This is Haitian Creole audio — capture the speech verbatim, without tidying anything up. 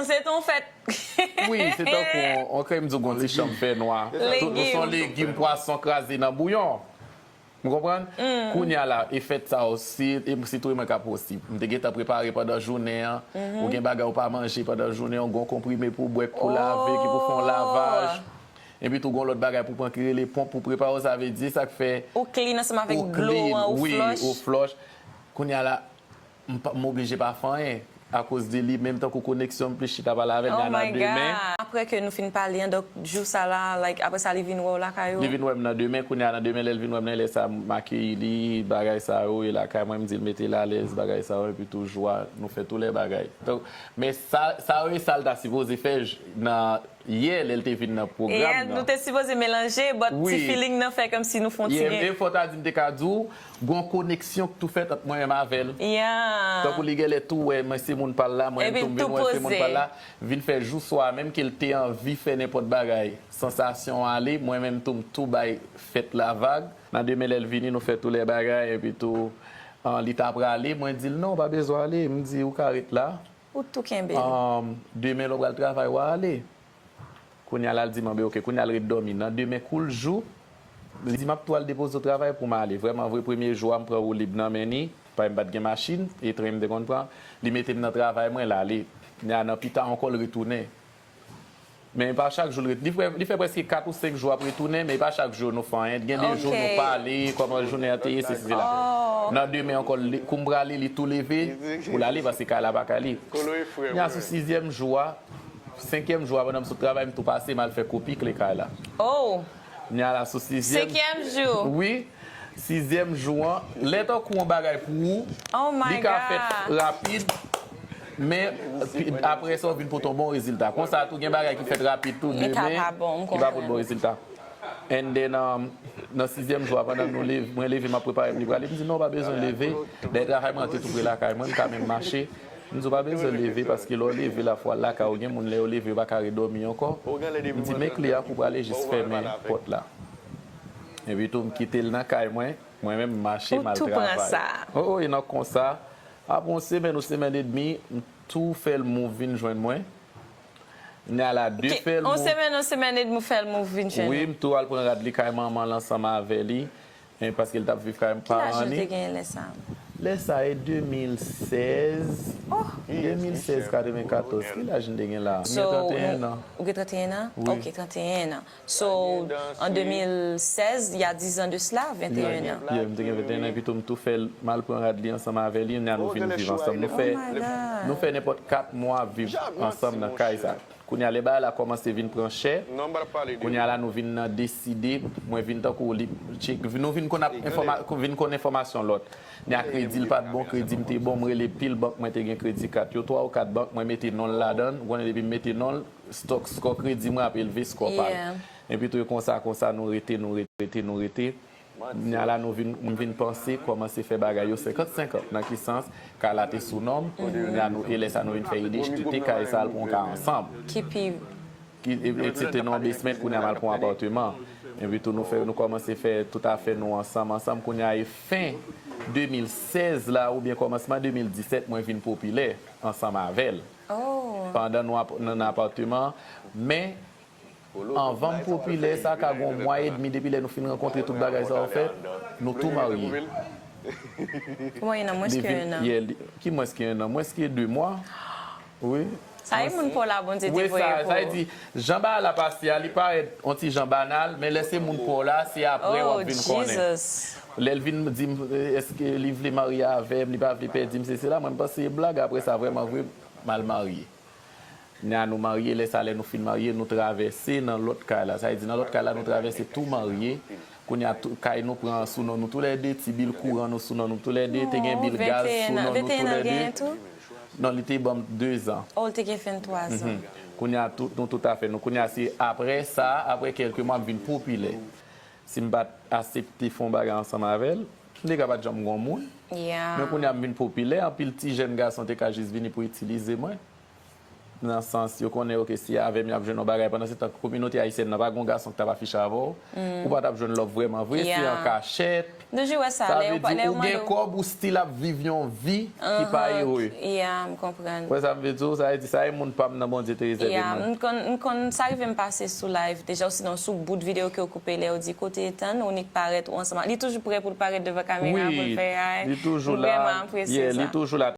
Se te yon fèt. Wi, se tankou on, on krèm di w gon ti chanm fè nwa. Nou se yon legim pwason kraze nan bouyon. Ou konprann? Kounye a la, e fèt sa yo, si, e, si tou e mwen ka posib. M te gentan prepare pandan jounen an. Ou gen bagay ou pa manje pandan jounen an, ou gon konprime pou w bwè, pou lave, ki pou fè yon lavaj. Epi tou gon lòt bagay pou pran ki rele ponp pou prepare w, sa vle di, sa k fè. Ou clean ansanm avèk dlo an, ou flush. Ou flush. Kounye a la, m pa, m oblije pa fè anyen. Akoz de li, menm tankou koneksyon m plis chita pale avè l, oh my God. Apre ke nou fin pale an, donk, jou sa la, like, apre sa, li vin wè w lakay ou? Li vin wè m nan demen, kounye a nan demen, lè l vin wè m nan, lè sa, m akeyi li, bagay sa yo, e lakay mwen, m di l mete l alèz, bagay sa yo, epi tou jou a, nou fè tou lè bagay. Donk, men sa, sa yo, e sa l ta sipoze fè j-, nan yè, lè l te vin nan pwogram nan. Nou te sipoze melanje, but ti feeling nan fè kòmsi nou fè yon ti gen. E fò w ta di m te ka di w, gon koneksyon k tou fèt ant mwen menm avè l. Tankou li genlè tou wè mwen se moun pa l la, mwen menm tou m vin wè l se moun pa l la. Vin fè jou swa menm ke l te anvi fè nenpòt bagay. Sansasyon ale, mwen menm tou m tou bay fèt la vag. Nan demen lè l vini, nou fè tou lè bagay, epi tou, an, li ta prale, mwen di l non, w pa bezwen ale, m di ou ka ret la. Ou tou kenbe l. Demen lè w pral travay, w a ale. Kounye a la, l di m, anben, oke. Kounye a, l ret dòmi. Nan demen koul jou, li di, m ap tou al depoze w travay pou m ale. Vrèman vre, premye jou a, m pran woulib nan men li. Paske m pa t gen machin, e tren m te konn pran. Li mete m nan travay mwen, l ale. Kounye a, nan pita ankò, l retounen. Men e pa chak jou l ret-, li fè, li fè prèske kat ou senk jou ap retounen, men e pa chak jou nou fè anyen. Gen de jou nou pale, kòman jounen an te ye, sesi, sela. Nan demen ankò, kou m prale, li tou leve pou l ale, paske kay la pa kay li. Kounye a, sou sizyèm jou a, senkyèm jou a, pandan m sot travay, m tou pase, m al fè kopi kle kay la. Oh! Kounye a la, sou sizyèm. Senkyèm jou. Wi. Sizyèm jou an, lè tankou yon bagay pou ou, li ka fèt rapid, men apre sa, ou vin pote yon bon rezilta. Konsa tou, gen bagay ki fèt rapid tou, demen, ki pa pote bon rezilta. And then, um, nan sizyèm jou a, pandan nou leve, mwen leve, m ap prepare m, li prale, m di, non, w pa bezwen leve. Dèyè travay mwen an te tou pre lakay mwen, m ka menm mache. M di, w pa bezwen leve, paske lè w leve la, fò w al lakay ou, gen moun lè yo leve, yo pa ka redòmi ankò. M di, men kle a pou w prale jis fèmen pòt la. Epi tou, m kite l nan kay mwen, mwen menm, m mache, m al travay. Ou tou pran sa. Oh, oh, e nan konsa, apre yon semèn ou semèn edmi, m tou fè l move vin jwenn mwen. Kounye a la, de fè l move. On semèn, on semèn edmi, ou fè l move vin jwenn ou. Wi, m tou al pran rad li kay manman l ansanm avè li. Paske l t ap viv kay paran li. Ki laj ou te genyen lè sa? Lè sa e de mil sèz. Oh! De mil sèz, katrevenkatòz. Ki laj m te gen la? M gen tranteyen an. Ou gen tranteyen an? Wi. Ok, tranteyen an. So, an de mil sèz, il y a dix ans de cela, venteyen an. Yeah, m te gen venteyen an, epi tou m tou fè l, m al pran rad li ansanm avè li, kounye a nou vin viv ansanm. Nou fè, nou fè nenpòt kat mwa ap viv ansanm nan kay sa. Kounye a, lè bagay la kòmanse vin pran chè, kounye a la, nou vin nan deside, mwen vin tankou li, nou vin konn ap enfòma-, vin konn enfòmasyon lòt. Kounye a, kredi l pa t bon, kredi m te bon, m rele pil bank, mwen te gen kredi kat yo, twa ou kat bank, mwen mete non l ladan l, ou konnen depi m mete non l, stòk, skò kredi mwen ap elve skò pa l. Epi tou, e konsa, konsa, nou rete, nou rete, nou rete. Kounye a la, nou vin, m vin panse, kòmanse fè bagay yo senkant senkant. Nan ki sans? Kay la te sou non m. Kounye a nou, e lè sa nou vin fè ide, achte kay sa, al pran yon kay ansanm. Ki pi. Ki, e, e, se te nan yon basement, kounye a m al pran yon apatman. Epi tou, nou fè, nou kòmanse fè tout afè nou ansanm, ansanm. Kounye a, e fen de mil sèz la, oubyen kòmansman de mil disèt, mwen vin popilè ansanm avè l. Pandan nou ap, nan, nan apatman. Men, anvan m popilè, sa ka gon mwa edmi depi lè nou fin rankontre, tout bagay sa yo fèt, nou tou marye. Kòman, en an, mwens ke en an? Ki mwens ke en an? Mwens ke de mwa. Wi. Sa e moun pa w la Bondye te voye pou ou. Sa vle di, jan bagay la pase a, li parèt yon ti jan banal, men lè se moun pa w la, se apre w ap vin konnen. Lè l vin di m, èske li vle marye avè m, li pa vle pèdi m, se sela, mwen m panse se blag, apre sa, vrèman vre, m al marye. Kounye a nou marye, lè sa, lè nou fin marye, nou travèse nan lòt kay la. Sa vle di, nan lòt kay la, nou travèse tou marye. Kounye a, tou, kay nou pran sou non nou toulède, ti bil kouran nou sou non nou toulède, te gen bil gaz sou non nou toulède. Non, li te ban m dezan. Oh, li te gen venntwa zan. Kounye a, tout, nou tout afè nou. Kounye a, se apre sa, apre kèlke mwa, m vin popilè. Si m pa t aksepte fè yon bagay ansanm avè l, m te ka pa t janm gon moun. Men kounye a, m vin popilè, anpil ti jèn gason te ka jis vini pou itilize mwen. nan sans yo konnen, ok, si avè m y ap jwenn yon bagay. Pandan se tan, kominote ayisyèn nan pa gen yon gason ki t ap afiche avè w, ou pa t ap jwenn love vrèman vre, se an kachèt. Toujou wè sa, Sa lè vle yo pa- di lè yo ou gen mande w. Kòb, ou still ap viv yon vi ki pa ere. Yeah, m konprann. Wè sa m vle di w, sa vle di sa e moun pa m nan Bondye te rezève Yeah, mwen. m konn, m konn sa rive m pase sou live deja, ou sinon sou bout videyo ke yo koupe lè yo di kote Ethan, ou nik parèt ou ansanm. Li toujou prè pou l parèt devan kamera pou l Wi, fè ay. li toujou M la. vrèman apresye Yeah, sa. Li toujou la.